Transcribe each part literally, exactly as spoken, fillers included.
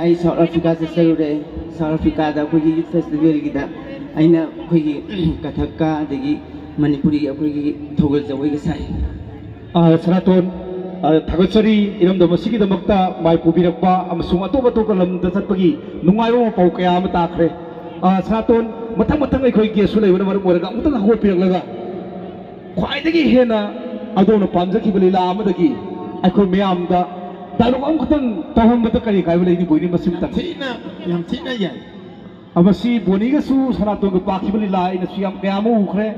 ꯑꯩ South Africa ꯆꯠꯆꯔꯨꯔꯦ꯫ South ꯑꯐ꯭ꯔꯤꯀꯥꯗ ꯑꯩꯈꯣꯏꯒꯤ ꯌꯨꯠ ꯐꯦꯁꯇꯤꯚꯦꯜꯒꯤꯗ ꯑꯩꯅ ꯑꯩꯈꯣꯏꯒꯤ ꯀꯊꯛꯀ ꯑꯗꯒꯤ ꯃꯅꯤꯄꯨꯔꯤꯒꯤ ꯑꯩꯈꯣꯏꯒꯤ ꯊꯧꯒꯜ ꯖꯒꯣꯏꯒ ꯁꯥꯏ꯫ ꯑ, ꯁꯅꯥꯇꯣꯟ, ꯑ, ꯊꯥꯒꯠꯆꯔꯤ꯫ ꯏꯔꯝꯗꯝ ꯑꯁꯤꯒꯤꯗꯃꯛꯇ ꯃꯥꯏ ꯄꯨꯕꯤꯔꯛꯄ ꯑꯃꯁꯨꯡ ꯑꯇꯣꯞ ꯑꯇꯣꯞꯄ ꯂꯝꯗ ꯆꯠꯄꯒꯤ ꯅꯨꯡꯉꯥꯏꯕ ꯄꯥꯎ ꯀꯌꯥ ꯑꯃ ꯇꯥꯈ꯭ꯔꯦ꯫ ꯑ, ꯁꯅꯥꯇꯣꯟ, ꯃꯊꯪ ꯃꯊꯪ ꯑꯩꯈꯣꯏ ꯒꯦꯁꯁꯨ ꯂꯩꯕꯅ ꯃꯔꯝ ꯑꯣꯏꯔꯒ ꯑꯃꯨꯛꯇꯪ ꯍꯧꯒꯠꯄꯤꯔꯛꯂꯒ ꯈ꯭ꯋꯥꯏꯗꯒꯤ ꯍꯦꯟꯅ ꯑꯗꯣꯝꯅ ꯄꯥꯝꯖꯈꯤꯕ ꯂꯤꯂꯥ ꯑꯃꯗꯒꯤ ꯑꯩꯈꯣꯏ ꯃꯌꯥꯝꯗ ꯗꯥꯏꯂꯣꯛ ꯑꯃꯈꯛꯇꯪ ꯇꯧꯍꯟꯕꯗ ꯀꯔꯤ ꯀꯥꯏꯕ ꯂꯩꯅꯤ, ꯕꯣꯏꯅꯤ? ꯃꯁꯤꯃꯇꯪ꯫ ꯌꯥꯝ ꯊꯤꯅ, ꯌꯥꯝ ꯊꯤꯅ ꯌꯥꯏ꯫ ꯑ, ꯃꯁꯤ ꯕꯣꯅꯤꯒꯁꯨ ꯁꯅꯥꯇꯣꯟꯒ ꯄꯥꯈꯤꯕ ꯂꯤꯂꯥ ꯑꯩꯅꯁꯨ ꯌꯥꯝ ꯀꯌꯥ ꯑꯃ ꯎꯈ꯭ꯔꯦ꯫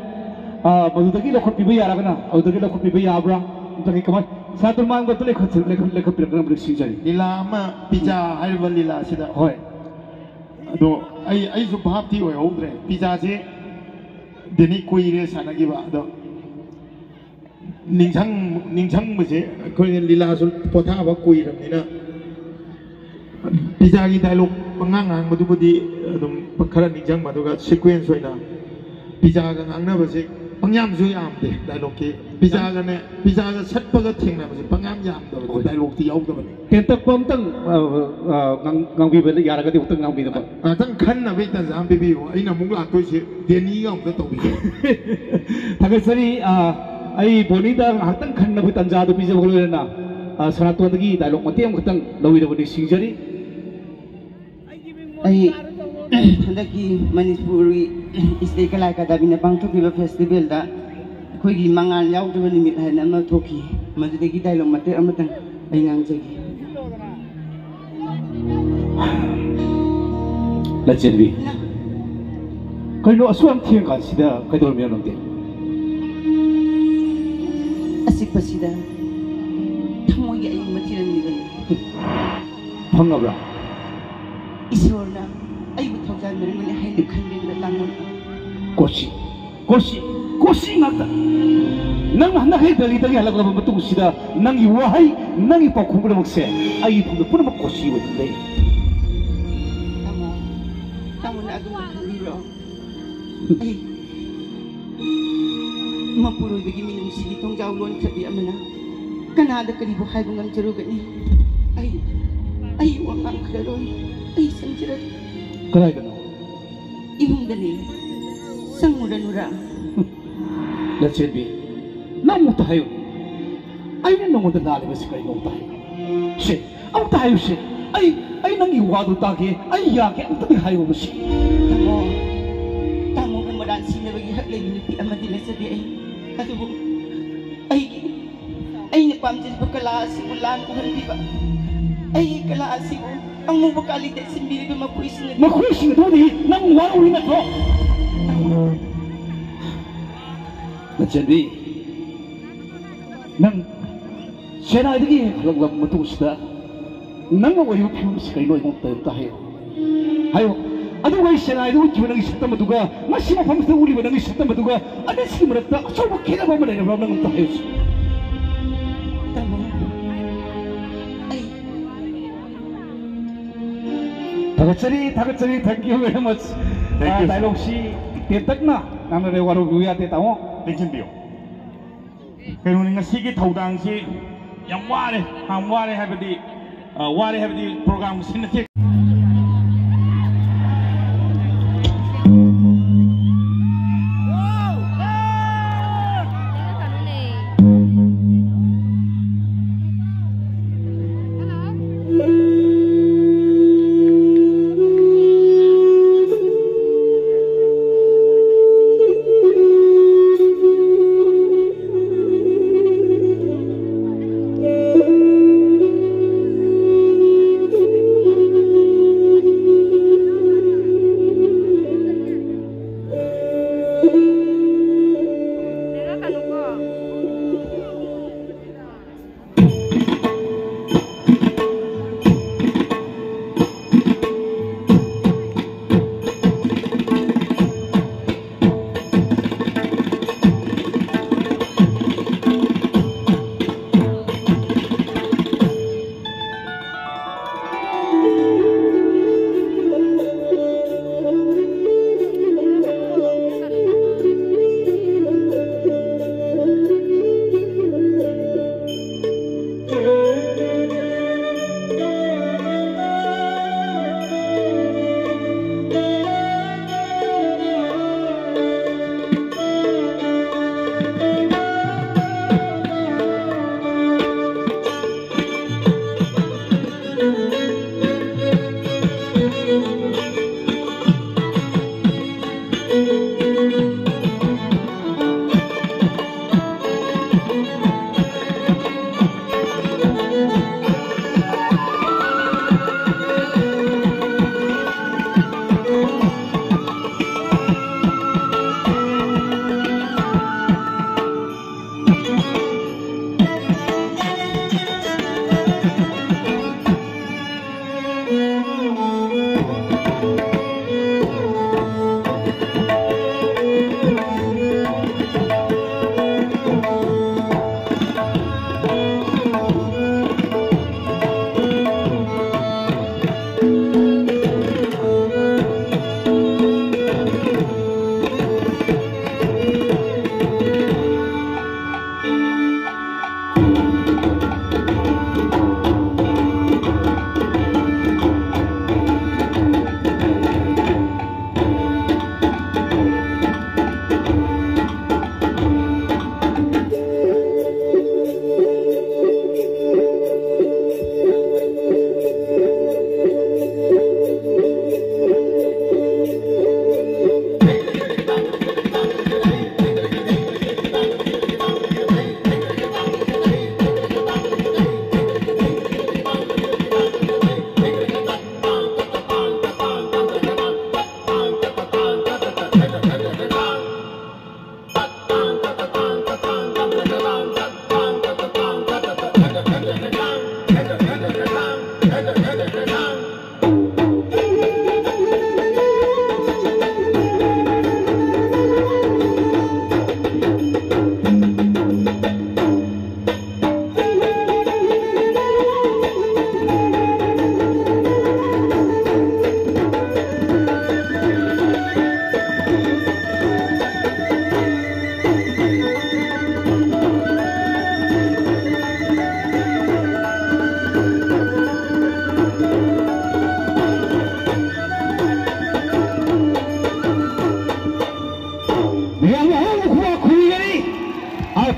ꯑ, ꯃꯗꯨꯗꯒꯤ ꯂꯧꯈꯠꯄꯤꯕ ꯌꯥꯔꯒꯅ, ꯑꯗꯨꯗꯒꯤ ꯂꯧꯈꯠꯄꯤꯕ ꯌꯥꯕ꯭ꯔꯥ? ꯅꯠꯇ꯭ꯔꯒ ꯀꯃꯥꯏ? ꯁꯅꯥꯇꯣꯟ ꯃꯥꯡꯗ ꯑꯝꯇ ꯂꯩꯈꯠ-, ꯂꯩꯈꯠ-, ꯂꯩꯈꯠꯄꯤꯔꯛꯅꯕ ꯅꯤꯡꯁꯤꯡꯖꯔꯤ꯫ ꯂꯤꯂꯥ ꯑꯃ, ꯄꯤꯖꯥ ꯍꯥꯏꯔꯤꯕ ꯂꯤꯂꯥꯁꯤꯗ꯫ ꯍꯣꯏ꯫ ꯑꯗꯣ ꯑꯩ, ꯑꯩꯁꯨ ꯚꯥꯞꯇꯤ ꯑꯣꯏꯍꯧꯗ꯭ꯔꯦ꯫ ꯄꯤꯖꯥꯁꯦ ꯗꯦꯅꯤ ꯀꯨꯏꯔꯦ ꯁꯥꯟꯅꯈꯤꯕ꯫ ꯑꯗꯣ ꯅꯤꯡꯁꯪ-, ꯅꯤꯡꯁꯪꯕꯁꯦ ꯑꯩꯈꯣꯏꯅ ꯂꯤꯂꯥꯁꯨ ꯄꯣꯊꯥꯕ ꯀꯨꯏꯔꯕꯅꯤꯅ, ꯄꯤꯖꯥꯒꯤ ꯗꯥꯏꯂꯣꯛ ꯄꯉꯥꯡ ꯉꯥꯡꯕꯗꯨꯕꯨꯗꯤ ꯑꯗꯨꯝ ꯈꯔ ꯅꯤꯡꯁꯪꯕ, ꯑꯗꯨꯒ ꯁꯤꯀ꯭ꯋꯦꯟꯁ ꯑꯣꯏꯅ ꯄꯤꯖꯥꯒ ꯉꯥꯡꯅꯕꯁꯦ ꯄꯪꯌꯥꯝꯁꯨ ꯌꯥꯝꯗꯦ ꯗꯥꯏꯂꯣꯛꯀꯤ꯫ ꯄꯤꯖꯥꯒꯅꯦ, ꯄꯤꯖꯥꯒ ꯁꯠꯄꯒ ꯊꯦꯡꯅꯕꯁꯦ ꯄꯪꯌꯥꯝ ꯌꯥꯝꯗꯕꯅꯦ, ꯍꯣꯏ꯫ ꯗꯥꯏꯂꯣꯛꯇꯤ ꯌꯥꯎꯗꯕꯅꯦ꯫ ꯇꯦꯟꯇꯛꯄ ꯑꯝꯇꯪ, ꯑ, ꯑ, ꯉꯥꯡ-, ꯉꯥꯡꯕꯤꯕ ꯌꯥꯔꯒꯗꯤ ꯑꯃꯨꯛꯇꯪ ꯉꯥꯡꯕꯤꯅꯕ꯫ ꯉꯥꯛꯇꯪ ꯈꯟꯅꯕꯩ ꯇꯥꯟꯖꯥ ꯑꯃ ꯄꯤꯕꯤꯌꯨ꯫ ꯑꯩꯅ ꯑꯃꯨꯛ ꯂꯥꯛꯇꯣꯏꯁꯦ ꯗꯦꯅꯤꯒ ꯑꯃꯨꯛꯇ ꯇꯧꯕꯤꯒꯦ꯫ ꯊꯥꯒꯠꯆꯔꯤ꯫ ꯑ, ꯑꯩ ꯕꯣꯅꯤꯗ ꯉꯥꯏꯍꯥꯛꯇꯪ ꯈꯟꯅꯕ ꯇꯥꯟꯖꯥꯗꯨ ꯄꯤꯖꯕꯒ ꯂꯣꯏꯅꯅ, ꯑ, ꯁꯅꯥꯇꯣꯟꯗꯒꯤ ꯗꯥꯏꯂꯣꯛ ꯃꯇꯦꯛ ꯑꯃꯈꯛꯇꯪ ꯂꯧꯕꯤꯔꯕ ꯅꯤꯡꯁꯤꯡꯖꯔꯤ꯫ ꯑꯩ ꯍꯟꯗꯛꯀꯤ ꯃꯅꯤꯄꯨꯔꯒꯤ ꯏꯁꯇꯦꯠ ꯀꯂꯥ ꯑꯦꯀꯥꯗꯃꯤꯅ ꯄꯥꯡꯊꯣꯛꯈꯤꯕ ꯐꯦꯁꯇꯤꯚꯦꯜꯗ ꯑꯩꯈꯣꯏꯒꯤ ꯃꯉꯥꯜ ꯌꯥꯎꯗꯕ ꯅꯨꯃꯤꯠ ꯍꯥꯏꯅ ꯑꯃ ꯊꯣꯛꯈꯤ꯫ ꯃꯗꯨꯗꯒꯤ ꯗꯥꯏꯂꯣꯛ ꯃꯇꯦꯛ ꯑꯃꯇꯪ ꯑꯩ ꯉꯥꯡꯖꯒꯦ꯫ ꯂꯟꯆꯦꯟꯕꯤ, ꯀꯩꯅꯣ ꯑꯁꯨꯛ ꯌꯥꯝ ꯊꯦꯡ ꯀꯥꯟꯁꯤꯗ ꯀꯩꯗꯧꯔꯝꯃꯤꯅꯣ ꯅꯪꯗꯤ? ꯑꯆꯤꯛꯄꯁꯤꯗ ꯊꯃꯣꯏꯒꯤ ꯑꯏꯪꯕ ꯊꯤꯔꯝꯃꯤꯕꯅꯤ꯫ ꯐꯪꯉꯕ꯭ꯔꯥ? ꯏꯁꯣꯔꯅ ꯑꯩꯕꯨ ꯊꯧꯖꯥꯟꯕꯤꯔꯝꯕꯅꯤ ꯍꯥꯏꯅ ꯈꯟꯕꯤꯕꯗ ꯂꯥꯡꯕ꯫ ꯀꯣꯆꯤ, ꯀꯣꯆꯤ, ꯀꯣꯆꯤ ꯉꯥꯛꯇ꯫ ꯅꯪ ꯍꯟꯗꯛ ꯍꯦꯛ ꯗꯦꯜꯂꯤꯗꯒꯤ ꯍꯜꯂꯛꯂꯕ ꯃꯇꯨꯡꯁꯤꯗ ꯅꯪꯒꯤ ꯋꯥꯍꯩ, ꯅꯪꯒꯤ ꯄꯥꯎꯈꯨꯝ ꯄꯨꯝꯅꯃꯛꯁꯦ ꯑꯩꯒꯤ ꯏꯐꯝꯗ ꯄꯨꯝꯅꯃꯛ ꯀꯣꯆꯤ ꯑꯣꯏꯅ ꯂꯩ꯫ ꯇꯥꯃꯣ, ꯇꯥꯃꯣꯅ ꯑꯗꯨꯝ ꯈꯟꯕꯤꯔꯣ꯫ ꯑꯩ ꯃꯄꯨꯔꯣꯏꯕꯒꯤ ꯃꯤꯅꯨꯡꯁꯤꯒꯤ ꯊꯣꯡꯖꯥꯎ ꯂꯣꯟꯈ꯭ꯔꯕꯤ ꯑꯃꯅ ꯀꯅꯥꯗ ꯀꯔꯤꯕꯨ ꯍꯥꯏꯕ ꯉꯝꯖꯔꯨꯒꯅꯤ? ꯑꯩ ꯑꯩ ꯋꯥ ꯉꯥꯡꯈ꯭ꯔꯔꯣꯏ꯫ ꯑꯩ ꯆꯪꯖꯔꯒꯦ꯫ ꯀꯗꯥꯏꯗꯅꯣ? ꯏꯃꯨꯡꯗꯅꯤ꯫ ꯆꯪꯉꯨꯔꯅꯨꯔꯥ? ꯂꯟꯆꯦꯟꯕꯤ, ꯅꯪ ꯑꯃꯨꯛꯇ ꯍꯥꯏꯌꯨ꯫ ꯑꯩꯅ ꯅꯉꯣꯟꯗ ꯂꯥꯜꯂꯤꯕꯁꯤ ꯀꯔꯤꯅꯣ ꯑꯃꯨꯛꯇ ꯍꯥꯏꯌꯨ꯫ ꯁꯦ, ꯑꯃꯨꯛꯇ ꯍꯥꯏꯌꯨ ꯁꯦ꯫ ꯑꯩ, ꯑꯩ ꯅꯪꯒꯤ ꯋꯥꯗꯨ ꯇꯥꯒꯦ꯫ ꯑꯩ ꯌꯥꯒꯦ꯫ ꯑꯃꯨꯛꯇꯗꯤ ꯍꯥꯏꯌꯨ ꯃꯁꯤ꯫ ꯇꯥꯃꯣ, ꯇꯥꯃꯣꯕꯨ ꯃꯔꯥꯟ ꯁꯤꯟꯅꯕꯒꯤ ꯍꯛ ꯂꯩꯕ ꯅꯨꯄꯤ ꯑꯃꯗꯤ ꯂꯩꯖꯗꯦ ꯑꯩ꯫ ꯑꯗꯨꯕꯨ ꯑꯩꯒꯤ ꯑꯩꯅ ꯄꯥꯝꯖꯔꯤꯕ ꯀꯂꯥ ꯑꯁꯤꯕꯨ ꯂꯥꯟ ꯎꯍꯟꯕꯤꯕ, ꯑꯩꯒꯤ ꯀꯂꯥ ꯑꯁꯤꯕꯨ ꯑꯉꯧꯕ ꯀꯥꯂꯤ ꯇꯩꯁꯤꯟꯕꯤꯔꯤꯕ ꯃꯈꯣꯏꯁꯤꯡ ꯑꯗꯨ ꯃꯈꯣꯏꯁꯤꯡ ꯑꯗꯨꯗꯤ ꯅꯪ ꯋꯥꯔꯧꯔꯤ ꯅꯠꯇ꯭ꯔꯣ? ꯂꯟꯆꯦꯟꯕꯤ, ꯅꯪ ꯆꯦꯟꯅꯥꯏꯗꯒꯤ ꯍꯜꯂꯛꯂꯕ ꯃꯇꯨꯡꯁꯤꯗ ꯅꯪꯅ ꯑꯣꯏꯔꯤꯕ ꯐꯤꯕꯝꯁꯤ ꯀꯩꯅꯣ ꯑꯩꯉꯣꯟꯗ ꯑꯝꯇ ꯍꯥꯏꯌꯨ꯫ ꯍꯥꯏꯌꯨ꯫ ꯑꯗꯨꯒ ꯑꯩ ꯆꯦꯟꯅꯥꯏꯗ ꯎꯠꯈꯤꯕ ꯅꯪꯒꯤ ꯁꯛꯇꯝ ꯑꯗꯨꯒ ꯉꯁꯤ ꯃꯐꯝꯁꯤꯗ ꯎꯠꯂꯤꯕ ꯅꯪꯒꯤ ꯁꯛꯇꯝ ꯑꯗꯨꯒ ꯑꯅꯤꯁꯤꯒꯤ ꯃꯔꯛꯇ ꯑꯆꯧꯕ ꯈꯦꯠꯅꯕ ꯑꯃ ꯂꯩꯔꯕ꯭ꯔꯥ? ꯅꯪ ꯑꯝꯇ ꯍꯥꯏꯌꯨ꯫ ꯇꯥꯃꯣ, ꯑꯩ ꯊꯥꯒꯠꯆꯔꯤ, ꯊꯥꯒꯠꯆꯔꯤ꯫ Thank you very much꯫ Thank you, sir꯫ ꯗꯥꯏꯂꯣꯒꯁꯤ ꯇꯦꯟꯇꯛꯅ ꯉꯥꯡꯅꯔꯦ, ꯋꯥꯔꯧꯕꯤꯕ ꯌꯥꯗꯦ, ꯇꯥꯃꯣ꯫ ꯂꯦꯡꯁꯤꯟꯕꯤꯌꯨ꯫ ꯀꯩꯅꯣꯅꯤ, ꯉꯁꯤꯒꯤ ꯊꯧꯗꯥꯡꯁꯤ ꯌꯥꯝ ꯋꯥꯔꯦ, ꯌꯥꯝ ꯋꯥꯔꯦ ꯍꯥꯏꯕꯗꯤ, ꯑ, ꯋꯥꯔꯦ ꯍꯥꯏꯕꯗꯤ ꯄ꯭ꯔꯣꯒ꯭ꯔꯥꯝ ꯁꯤꯟꯅ ꯊꯦꯡ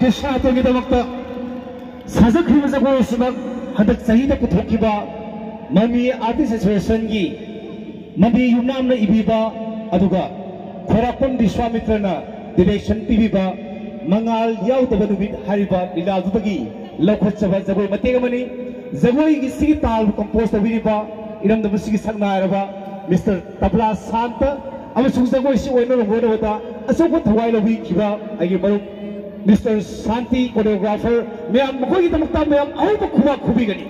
ꯈ꯭ꯔꯤꯁꯅꯥꯇꯣꯟꯒꯤꯗꯃꯛꯇ ꯁꯥꯖꯈ꯭ꯔꯤꯕ ꯖꯒꯣꯏ ꯑꯁꯤꯃꯛ ꯍꯟꯗꯛ ꯆꯍꯤꯗ ꯄꯨꯊꯣꯛꯈꯤꯕ ꯃꯃꯤ ꯑꯥꯔꯇꯤꯁ ꯑꯦꯁꯣꯁꯤꯌꯦꯁꯟꯒꯤ ꯃꯃꯤ ꯌꯨꯝꯅꯥꯝꯅ ꯏꯕꯤꯕ, ꯑꯗꯨꯒ ꯈ꯭ꯋꯥꯏꯔꯥꯛꯄꯝ ꯕꯤꯁ꯭ꯋꯥꯃꯤꯇ꯭ꯔꯅ ꯗꯤꯔꯦꯛꯁꯟ ꯄꯤꯕꯤꯕ ꯃꯉꯥꯜ ꯌꯥꯎꯗꯕ ꯅꯨꯃꯤꯠ ꯍꯥꯏꯔꯤꯕ ꯂꯤꯂꯥꯗꯨꯗꯒꯤ ꯂꯧꯈꯠꯆꯕ ꯖꯒꯣꯏ ꯃꯇꯦꯛ ꯑꯃꯅꯤ꯫ ꯖꯒꯣꯏꯒꯤ ꯁꯤꯒꯤ ꯇꯥꯜꯕꯨ ꯀꯝꯄꯣꯖ ꯇꯧꯕꯤꯔꯤꯕ ꯏꯔꯝꯗꯝ ꯑꯁꯤꯒꯤ ꯁꯛꯅꯥꯏꯔꯕ ꯃꯤꯁꯇꯔ ꯇꯕ꯭ꯂꯥ ꯁꯥꯟꯇ ꯑꯃꯁꯨꯡ ꯖꯒꯣꯏꯁꯤ ꯑꯣꯏꯅ ꯂꯨꯝꯒꯗꯕꯗ ꯑꯆꯧꯕ ꯊꯋꯥꯏ ꯂꯧꯕꯤꯈꯤꯕ ꯑꯩꯒꯤ ꯃꯔꯨꯞ ꯃꯤꯁꯇꯔ ꯁꯥꯟꯇꯤ ꯀꯣꯔꯤꯌꯣꯒ꯭ꯔꯥꯐꯔ ꯃꯌꯥꯝ, ꯃꯈꯣꯏꯒꯤꯗꯃꯛꯇ ꯃꯌꯥꯝ ꯑꯍꯧꯕ ꯈꯨꯕꯥꯛ ꯈꯨꯕꯤꯒꯅꯤ꯫